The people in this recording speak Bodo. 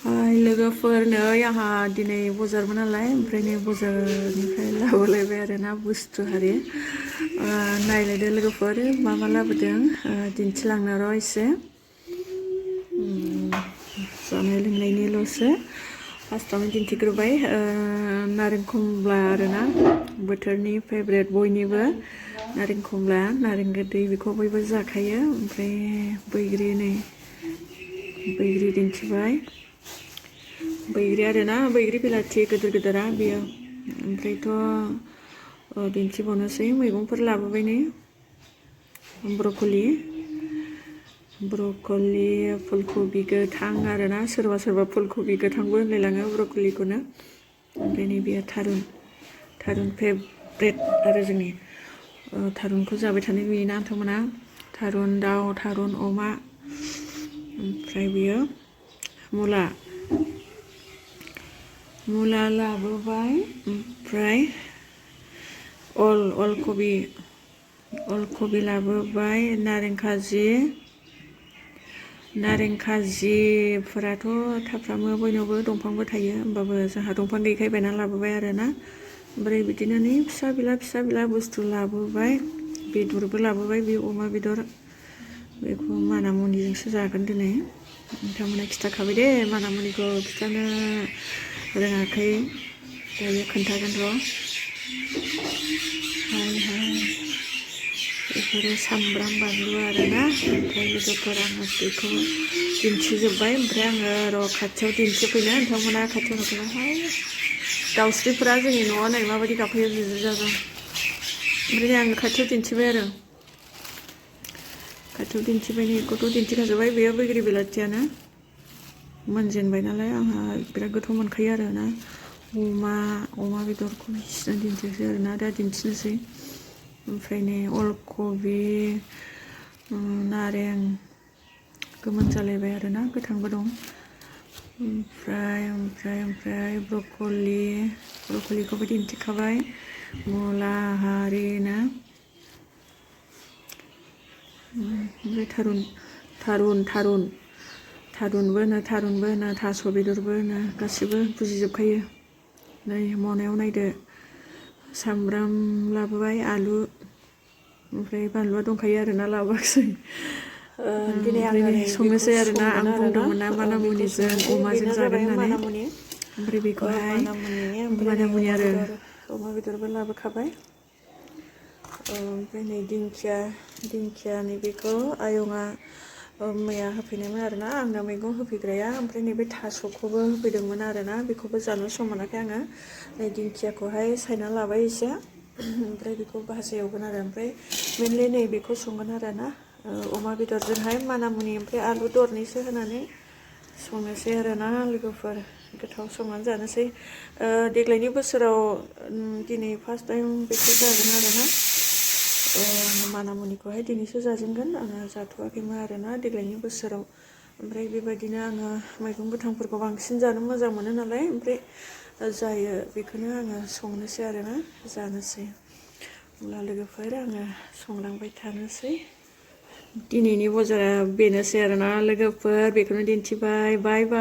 लोगोफोर नै आंहा दिनै बजारमोन नालाय ओमफ्राय नै बजारनिफ्राय लाबोलायबाय आरोना बुस्थु हारि नायलायदो लोगोफोर मा मा लाबोदों दिन्थिलांनो र' एसे जानाय लोंनायनिल'सो फार्स्टआवनो दिन्थिग्रोबाय नारें खमला आरोना बोथोरनि फेभरेट बयनिबो नारें खमला नारें गोदै बेखौ बयबो जाखायो ओमफ्राय बैग्रि नै बैग्रि दिन्थिबाय बैग्रि आरोना बैग्रि बिलाथि गिदिर गिदिरा बेयो ओमफ्रायथ' दिन्थिबावनोसै मैगंफोर लाबोबाय नै ब्रकलि फुलकबि गोथां आरोना सोरबा सोरबा फुलकबि गोथांबो होनलायलाङो ब्रकलिखौनो ओमफ्राय नै बेयो थारुन फेभरेट आरो जोंनि थारुनखौ जाबाय थानाय नुयोना नोंथांमोना थारुन दाउ थारुन अमा ओमफ्राय बेयो मुला लाबोबाय ओमफ्राय अलकबि लाबोबाय नारें खाजिफोराथ' थाफ्रामो बयनावबो दंफांबो थायो होमबाबो जोंहा दंफां गैयैखाय बायना लाबोबाय आरोना ओमफ्राय बिदिनो नै फिसा बिला बुस्थु लाबोबाय बेदरबो लाबोबाय बे अमा बेदर बेखौ मानामुनिजोंसो जागोन दिनै नोंथांमोना खिथाखाबाय दे मानामुनिखौ खिथानो रोङाखै दायो खोन्थागोन र' बेफोरो सामब्राम बानलु आरोना ओमफ्राय लोगोफोर आङो बेखौ दिन्थिजोब्बाय ओमफ्राय आङो र' खाथियाव दिन्थिफैनो नोंथांमोना खाथियाव नुगोनहाय दाउस्रिफोरा जोंनि न'आव नै माबायदि गाबफैयो जागोन ओमफ्राय आङो खाथियाव दिन्थिबाय आरो बेखौथ' दिन्थिखाजोब्बाय बेयो बैग्रि बिलाथियानो मोनजेनबाय नालाय आंहा बिराद गोथाव मोनखायो आरोना अमा बेदरखौ बिसिना दिन्थिसै आरोना दा दिन्थिनोसै ओमफ्राय नै अलकबि नारें गोमोन जालायबाय आरोना गोथांबो दं ओमफ्राय ब्रकलिखौबो दिन्थिखाबाय मुला हारिना ओमफ्राय थारुनबो होनो थास' बेदरबो होनो गासिबो बुजिजोबखायो नै मनायाव नायदो सामब्राम लाबोबाय आलु ओमफ्राय बानलुआ दंखायो आरोना लाबोआखिसै दिनै आङो संनोसै आरोना आं बुंदोंमोन ना मानामुनिजों अमाजों जागोन होननानै ओमफ्राय बेखौहाय मानामुनि आरो अमा बेदरबो लाबोखाबाय ओमफ्राय नै दिंखिया नैबेखौ आयंआ मैया होफैनायमोन आरोना आंनो मैगं होफैग्राया ओमफ्राय नैबे थास'खौबो होफैदोंमोन आरोना बेखौबो जानो सम मोनाखै आङो नै दिंखियाखौहाय सायना लाबाय एसे ओमफ्राय बेखौ भाजा एवगोन आरो ओमफ्राय मेनलि नै बेखौ संगोन आरोना अमा बेदरजोंहाय मानामुनि ओमफ्राय आलु दरनैसो होनानै संनोसै आरोना लोगोफोर गोथाव संनानै जानोसै देग्लायनि बोसोराव दिनै फार्स्ट टाइम बेखौ जागोन आरोना मानामुनिखौहाय दिनैसो जाजेनगोन आङो जाथ'वाखैमोन आरोना देग्लायनि बोसोराव ओमफ्राय बेबायदिनो आङो मैगं गोथांफोरखौ बांसिन जानो मोजां मोनो नालाय ओमफ्राय जायो बेखौनो आङो संनोसै आरोना जानोसै अब्ला लोगोफोर आङो संलांबाय थानोसै दिनैनि बजारा बेनोसै आरोना लोगोफोर बेखौनो दिन्थिबाय बाय बाय